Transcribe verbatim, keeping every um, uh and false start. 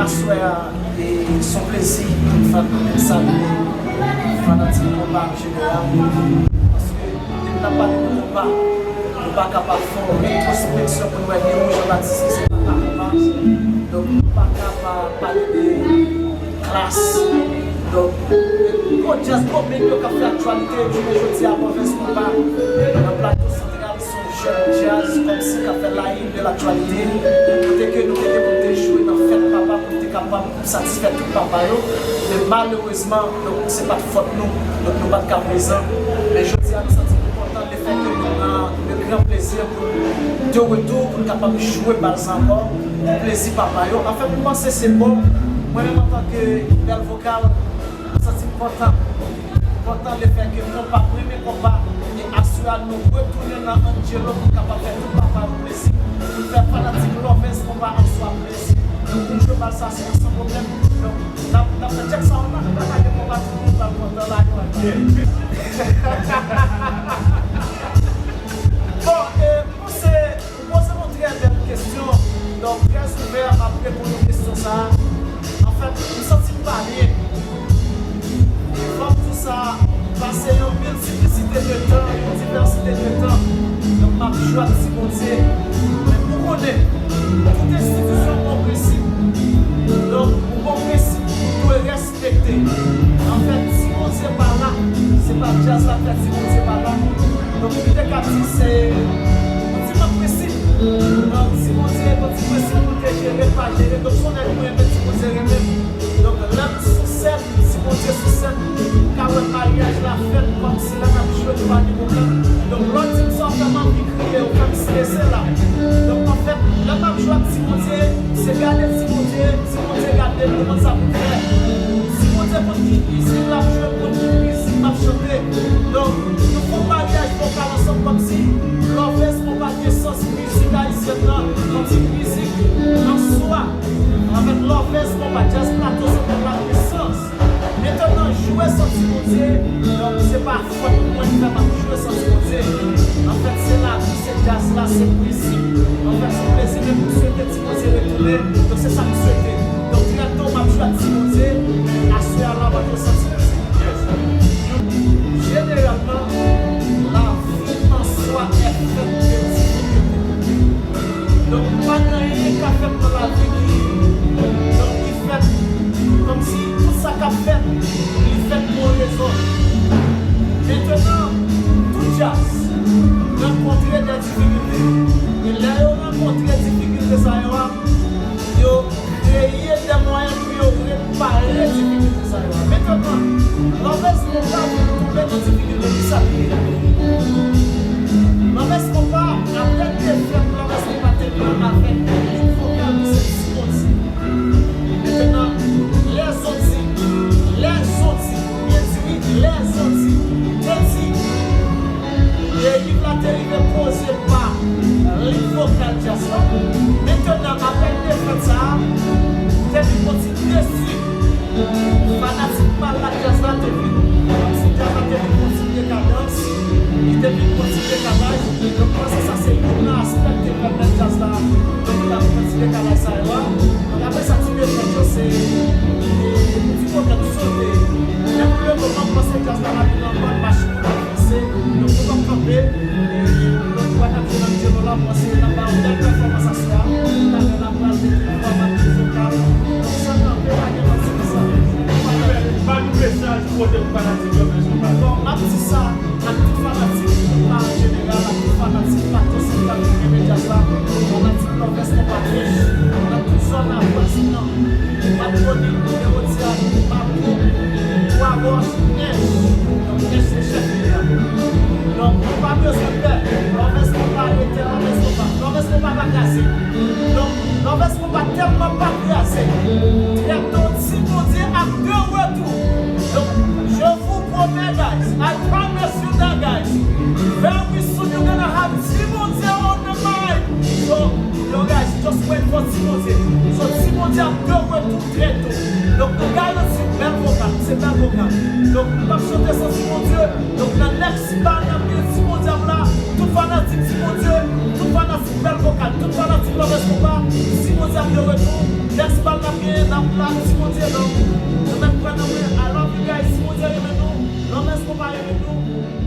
Aswè a, e, se yon plezi pou m fè, pou m salye fanatik konpa an jeneral. Paske, depi n ap pale de konpa, nou pa ka pa fè yon retwospeksyon pou n wè Nemo Jean Baptiste ki se papa konpa. Donk, nou pa ka pa pale de klas. Donk, gwo djaz, gwo big yo k ap fè aktyalite jounen jodi a, Lòvèz Konpa nan Plato Santral. Jèn djaz kòmsi k ap fè la une de l'actualité, kote ke nou te gen pou n te jwe nan fèt papa, pou n te kapab satisfè tout papa yo. Men malerezman, donk, se pa t fòt nou, donk, nou pa t ka prezan. Men jodi a, nou santi nou kontan, lefètke nou nan le gran plaisir pou nou de retour, pou n kapab jwe bal sa ankò, pou plezi papa yo. Anfèt, m panse se bon. Mwen menm, antanke bèl vokal, m santi m kontan. M kontan lefètke konpa, premye konpa, e aswè a nou retounen nan Angelo pou n kapab fè tout papa yo plezi, pou n fè fanatik Lòvèz Konpa an swa plezi. Pou n jwe bal sa, se san pwoblèm. Donk, n ap, n ap fè tchèk sa, w nan, n ap lage konpa, tout moun pral kontan la, yo. Bon, e, m panse Ou poze m yon trè bèl kesyon. Donk, trè ouvè, m ap reponn ou kesyon sa a. Anfèt, m santi m pa byen. E fò m di w sa, pase yon miltiplisite de tan, yon divèsite de tan, donk, m ap jwe ak Ti Bondye. Men pou konnen, tout enstitisyon gon prensip. Donk, ou gon prensip ou dwe rès respekte. Anfèt, Ti Bondye pa la, se pa djaz la k fè Ti Bondye pa la. Donk, nou te ka di se yon ti mank prensip. Donk, Ti Bondye, yon ti prensip pou te jere, pa jere. Donk, se yon nèg mwen renmen, Ti Bondye renmen m. Donk, lè m sou sèn, Ti Bondye sou sèn, m ka wè maryaj la fèt kòmsi lè n ap jwe nou pa gen pwoblèm. Donk, lè w di m sa, w fè m anvi kriye, w fè m strese la. Donk, anfèt, lè m ap jwe ak Ti Bondye, se gade Ti Bondye, Ti Bondye gade m, li konn sa pou l fè. Ti Bondye konn ki mizik l ap jwe, konn ki mizik m ap chante. Donk, nou fè yon maryaj vokal ansanm kòmsi Lòvèz Konpa gen sans mizik ayisyèn nan, yon ti mizik an swa. Anfèt, Lòvèz Konpa, djaz Plato Santral la gen sans. Mentnan, jwe san Ti Bondye, donk, se pa fòt mwen ki fè m ap jwe san Ti Bondye. Anfèt, se lavi, se djaz la, se prensip. Anfèt, se yon plezi, men m swete Ti Bondye retounen. Donk, se sa m swete. Donk, trè to, m ap jwe ak Ti Bondye. Aswè a la, m ap jwe san Ti Bondye. Jeneralman, lavi an swa e fèt de difikilte. Donk, pa gen anyen k ap fèt nan lavi ki, donk, ki fèt kòmsi tout sa k ap fèt, li fèt pou yon rezon. Mentnan, tout djaz rankontre de difikilte. E lè yo rankontre difikilte sa yo a, yo kreye de mwayen pou yo repare difikilte sa yo a. Mentnan, Lòvèz Konpa vin tonbe nan difikilte, ki sa l ye? Lòvèz Konpa, apre defèt Lòvèz Konpa te pran avèk lit vokal ki se Ti Bondye. Mentnan, lè zodi, lè zodi, byen di wi, lè zodi, te di, e liv la te rive poze pa lit vokal djaz la. Mentnan, apre defèt sa a, te vin yon ti desi. Fanatik malad djaz la te vin, kòmsi djaz la te vin pran ti dekadans, li te vin pran ti dekalaj. Donk, mwen panse sa se youn nan aspè ki te pèmèt djaz la, donk, li ta vin pran ti dekalaj sa yo a. Donk, apre sa, ti defèt yo, se, e, ti pwoblèm sote. Men pou lemoman, mwen panse djaz la ap vin an mòd, machin yo ap vanse. Donk, nou p ap kanpe. E, donk, nou pral ap jwe nan Angelo la, mwen panse n ap bay yon bèl pèfòmans aswè a. Talè n ap pral mete yon fòma vokal. Donk, san kanpe, pa gen manti nan sa. Ba nou mesaj pou pote pou fanatik yo, men sou pa. Bon, m ap di sa ak tout fanatik konpa an jeneral, ak tout fanatik Plato Santral ki renmen djaz la, fanatik Lòvèz Konpa, nan tout zòn nan, Pwazina, Matwonit, Lewodya, Mapou, Twagòj, Ench. Donk, Ench se chèf li a. Donk, nou pa bezwen pè. Lòvèz Konpa rete Lòvèz Konpa. Lòvèz Konpa pa kraze. Donk, Lòvèz Konpa tèlman pa kraze. Trè to, Ti Bondye ap de retour. Donk, je vous promets, guys, I promise you that, guys, very soon you're gonna have Ti Bondye on the mic. So, yo, guys, just wait for Ti Bondye. So, Ti Bondye ap de retour trè to. Donk, nou garanti bèl vokal, se bèl vokal. Donk, nou p ap chante san Ti Bondye. Donk, nan next bal n ap gen Ti Bondye ap la. Tout fanatik Ti Bondye, tout fanatik bèl vokal, tout fanatik Lòvèz Konpa, Ti Bondye ap de retour. Next bal Gen n ap la, si Bondye love. Nou mèt kwè nan mwen. I love you guys. Si Bondye renmen nou, love, èske w pa renmen nou?